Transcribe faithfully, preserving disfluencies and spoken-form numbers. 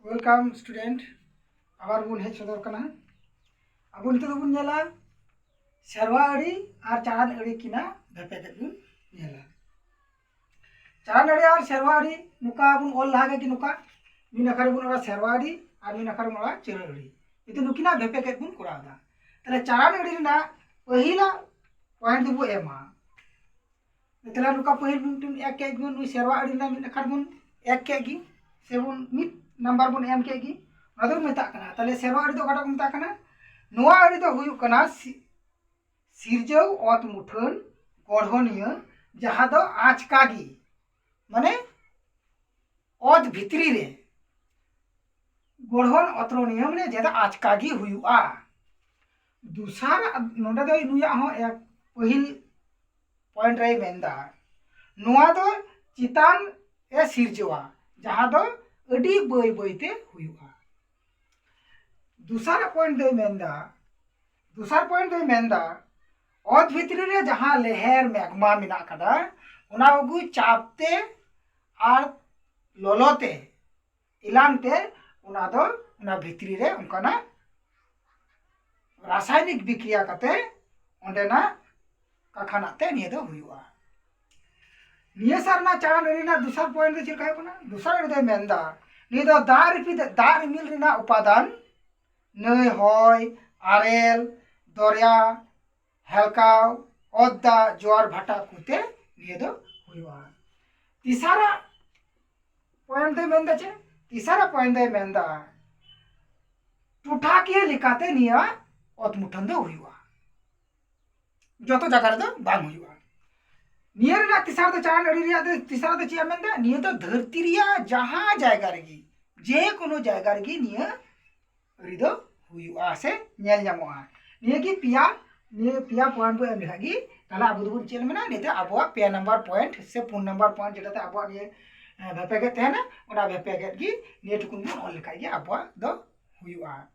Welcome student, ᱟᱵᱟᱨ ᱵᱚᱱ ᱦᱮᱡ ᱥᱚᱫᱚᱨ ᱠᱟᱱᱟ᱾ ᱟᱵᱚ ᱱᱤᱛᱚᱜ ᱫᱚᱵᱚᱱ ᱧᱮᱞᱟ ᱥᱮᱨᱣᱟ ᱟᱹᱲᱤ ᱟᱨ ᱪᱟᱲᱟᱱ ᱟᱹᱲᱤ ᱠᱤᱱᱟ ᱵᱷᱮᱯᱮᱜᱮᱫ ᱵᱚᱱ ᱧᱮᱞᱟ᱾ ᱪᱟᱲᱟᱱ ᱟᱹᱲᱤ ᱟᱨ ᱥᱮᱨᱣᱟ ᱟᱹᱲᱤ ᱱᱚᱝᱠᱟ ᱵᱚᱱ ᱚᱞ ᱞᱟᱦᱟ ᱠᱮᱫ ᱜᱮ, ᱱᱚᱝᱠᱟ ᱢᱤᱫ ᱟᱠᱷᱟᱨ ᱵᱚᱱ ᱚᱞᱟ ᱥᱮᱨᱣᱟ ᱟᱹᱲᱤ ᱟᱨ ᱢᱤᱫ ᱟᱠᱷᱟᱨ ᱵᱚᱱ ᱚᱞᱟ ᱪᱟᱹᱲᱟᱹ ᱟᱹᱲᱤ᱾ ᱱᱤᱛᱚᱜ ᱱᱩᱠᱤᱱᱟᱜ ᱵᱷᱮᱯᱮᱜᱮᱫ ᱵᱚᱱ ᱠᱚᱨᱟᱣ ᱮᱫᱟ᱾ ᱛᱟᱦᱞᱮ ᱪᱟᱲᱟᱱ ᱟᱹᱲᱤ ᱨᱮᱱᱟᱜ ᱯᱟᱹᱦᱤᱞᱟᱜ ᱯᱚᱭᱮᱱᱴ ᱫᱚᱵᱚ ᱮᱢᱟ᱾ ᱛᱟᱦᱞᱮ ᱱᱚᱝᱠᱟ ᱯᱟᱹᱦᱤᱞ ᱵᱚᱱ ᱢᱤᱫᱴᱮᱱ ᱮᱠ ᱠᱮᱫ ᱜᱮᱵᱚᱱ, ᱱᱩᱭ ᱥᱮᱨᱣᱟ ᱟᱹᱲᱤ ᱨᱮᱱᱟᱜ ᱢᱤᱫ ᱟᱠᱷᱟᱨ ᱵᱚᱱ ᱮᱠ ᱠᱮᱫ ᱜᱮ, ᱥᱮᱵᱚᱱ ᱢᱤᱫ ᱱᱟᱢᱵᱟᱨ ᱵᱚᱱ ᱮᱢ ᱠᱮᱫ ᱜᱮ, ᱚᱱᱟ ᱫᱚᱵᱚᱱ ᱢᱮᱛᱟᱜ ᱠᱟᱱᱟ᱾ ᱛᱟᱦᱞᱮ ᱥᱮᱨᱣᱟ ᱟᱹᱲᱤ ᱫᱚ ᱚᱠᱟᱴᱟᱜ ᱠᱚ ᱢᱮᱛᱟᱜ ᱠᱟᱱᱟ? ᱱᱚᱣᱟ ᱟᱹᱲᱤ ᱫᱚ ᱦᱩᱭᱩᱜ ᱠᱟᱱᱟ ᱥᱤ-, ᱥᱤᱨᱡᱟᱹᱣ ᱚᱛ ᱢᱩᱴᱷᱟᱹᱱ ᱜᱚᱲᱦᱚᱱᱤᱭᱟᱹ, ᱡᱟᱦᱟᱸ ᱫᱚ ᱟᱪᱠᱟ ᱜᱮ, ᱢᱟᱱᱮ ᱚᱛ ᱵᱷᱤᱛᱨᱤ ᱨᱮ ᱜᱚᱲᱦᱚᱱ ᱚᱛᱨᱚᱱᱤᱭᱟᱹ, ᱢᱟᱱᱮ ᱡᱟᱦᱟᱸ ᱫᱚ ᱟᱪᱠᱟ ᱜᱮ ᱦᱩᱭᱩᱜᱼᱟ᱾ ᱫᱚᱥᱟᱨ, ᱱᱚᱰᱮ ᱫᱚ ᱱᱩᱭᱟᱜ ᱦᱚᱸ ᱮᱠ ᱯᱟᱹᱦᱤᱞ ᱯᱚᱭᱮᱱᱴ ᱨᱮᱭ ᱢᱮᱱᱫᱟ, ᱱᱚᱣᱟ ᱫᱚ ᱪᱮᱛᱟᱱ ᱮ ᱥᱤᱨᱡᱟᱹᱣᱟ, ᱡᱟᱦᱟᱸ ᱫᱚ ᱟᱹᱰᱤ ᱵᱟᱹᱭ ᱵᱟᱹᱭᱛᱮ ᱦᱩᱭᱩᱜᱼᱟ᱾ ᱫᱚᱥᱟᱨ ᱯᱚᱭᱮᱱᱴ ᱫᱚᱭ ᱢᱮᱱᱫᱟ, ᱫᱚᱥᱟᱨ ᱯᱚᱭᱮᱱᱴ ᱫᱚᱭ ᱢᱮᱱᱫᱟ, ᱚᱛ ᱵᱷᱤᱛᱨᱤ ᱨᱮ ᱡᱟᱦᱟᱸ ᱞᱮᱦᱮᱨ ᱢᱮᱜᱽᱢᱟ ᱢᱮᱱᱟᱜ ᱠᱟᱫᱟ, ᱚᱱᱟ ᱠᱚᱜᱮ ᱪᱟᱯ ᱛᱮ ᱟᱨ ᱞᱚᱞᱚ ᱛᱮ, ᱮᱞᱟᱝ ᱛᱮ, ᱚᱱᱟ ᱫᱚ ᱚᱱᱟ ᱵᱷᱤᱛᱨᱤ ᱨᱮ ᱚᱱᱠᱟᱱᱟᱜ ᱨᱟᱥᱟᱭᱱᱤᱠ ᱵᱤᱠᱨᱤᱭᱟ ᱠᱟᱛᱮ ᱚᱸᱰᱮᱱᱟᱜ ᱠᱟᱠᱷᱟᱱᱟᱜ ᱛᱮ ᱱᱤᱭᱟᱹ ᱫᱚ ᱦᱩᱭᱩᱜᱼᱟ᱾ ᱱᱤᱭᱟᱹ ᱥᱟᱨ ᱨᱮᱱᱟᱜ ᱪᱟᱲᱟᱱ ᱟᱹᱲᱤ ᱨᱮᱱᱟᱜ ᱫᱚᱥᱟᱨ ᱯᱚᱭᱮᱱᱴ ᱫᱚ ᱪᱮᱫ ᱞᱮᱠᱟ ᱦᱩᱭᱩᱜ ᱠᱟᱱᱟ? ᱫᱚᱥᱟᱨ ᱟᱹᱲᱤ ᱫᱚᱭ ᱢᱮᱱᱫᱟ, ᱱᱤᱭᱟᱹ ᱫᱚ ᱫᱟᱜ ᱨᱤᱯᱤᱫ, ᱫᱟᱜ ᱨᱤᱢᱤᱞ ᱨᱮᱱᱟᱜ ᱩᱯᱟᱫᱟᱱ, ᱱᱟᱹᱭ, ᱦᱚᱭ, ᱟᱨᱮᱞ, ᱫᱚᱨᱭᱟ, ᱦᱮᱞᱠᱟᱣ, ᱚᱛ ᱫᱟᱜ, ᱡᱳᱣᱟᱨ ᱵᱷᱟᱴᱟ ᱠᱚᱛᱮ ᱱᱤᱭᱟᱹ ᱫᱚ ᱦᱩᱭᱩᱜᱼᱟ᱾ ᱛᱤᱥᱟᱨᱟᱜ ᱯᱚᱭᱮᱱᱴ ᱫᱚᱭ ᱢᱮᱱᱫᱟ ᱪᱮᱫ? ᱛᱤᱥᱟᱨᱟᱜ ᱯᱚᱭᱮᱱᱴ ᱫᱚᱭ ᱢᱮᱱᱫᱟ, ᱴᱚᱴᱷᱟᱠᱤᱭᱟᱹ ᱞᱮᱠᱟᱛᱮ ᱱᱤᱭᱟᱹ ᱚᱛ ᱢᱩᱴᱷᱟᱹᱱ ᱫᱚ ᱦᱩᱭᱩᱜᱼᱟ, ᱡᱚᱛᱚ ᱡᱟᱭᱜᱟ ᱨᱮᱫᱚ ᱵᱟᱝ ᱦᱩᱭᱩᱜᱼᱟ᱾ ᱱᱤᱭᱟᱹ ᱨᱮᱱᱟᱜ ᱛᱤᱥᱟᱨ ᱫᱚ, ᱪᱟᱲᱟᱱ ᱟᱹᱲᱤ ᱨᱮᱭᱟᱜ ᱫᱚ ᱛᱤᱥᱟᱨ ᱫᱚ ᱪᱮᱫ ᱮ ᱢᱮᱱᱫᱟ? ᱱᱤᱭᱟᱹ ᱫᱚ ᱫᱷᱟᱹᱨᱛᱤ ᱨᱮᱭᱟᱜ ᱡᱟᱦᱟᱸ ᱡᱟᱭᱜᱟ ᱨᱮᱜᱮ, ᱡᱮ ᱠᱳᱱᱳ ᱡᱟᱭᱜᱟ ᱨᱮᱜᱮ ᱱᱤᱭᱟᱹ ᱟᱹᱲᱤ ᱫᱚ ᱦᱩᱭᱩᱜᱼᱟ ᱥᱮ ᱧᱮᱞ ᱧᱟᱢᱚᱜᱼᱟ᱾ ᱱᱤᱭᱟᱹ ᱜᱮ ᱯᱮᱭᱟ, ᱱᱤᱭᱟᱹ ᱯᱮᱭᱟ ᱯᱚᱭᱮᱱᱴ ᱵᱚ ᱮᱢ ᱞᱮᱠᱷᱟᱡ ᱜᱮ, ᱛᱟᱦᱞᱮ ᱟᱵᱚ ᱫᱚᱵᱚᱱ ᱪᱮᱫ ᱢᱮᱱᱟ, ᱱᱤᱭᱟᱹᱛᱮ ᱟᱵᱚᱣᱟᱜ ᱯᱮ ᱱᱟᱢᱵᱟᱨ ᱯᱚᱭᱮᱱᱴ ᱥᱮ ᱯᱩᱱ ᱱᱟᱢᱵᱟᱨ ᱯᱚᱭᱮᱱᱴ, ᱡᱮᱴᱟᱛᱮ ᱟᱵᱚᱣᱟᱜ ᱱᱤᱭᱟᱹ, ᱮ, ᱵᱷᱮᱯᱮᱜᱮᱫ ᱛᱟᱦᱮᱱᱟ, ᱚᱱᱟ ᱵᱷᱮᱯᱮᱜᱮᱫ ᱜᱮ ᱱᱤᱭᱟᱹ ᱴᱩᱠᱩᱱ ᱵᱚᱱ ᱚᱞ ᱞᱮᱠᱷᱟᱡ ᱜᱮ ᱟᱵᱚᱣᱟᱜ ᱫᱚ ᱦᱩᱭᱩᱜᱼᱟ᱾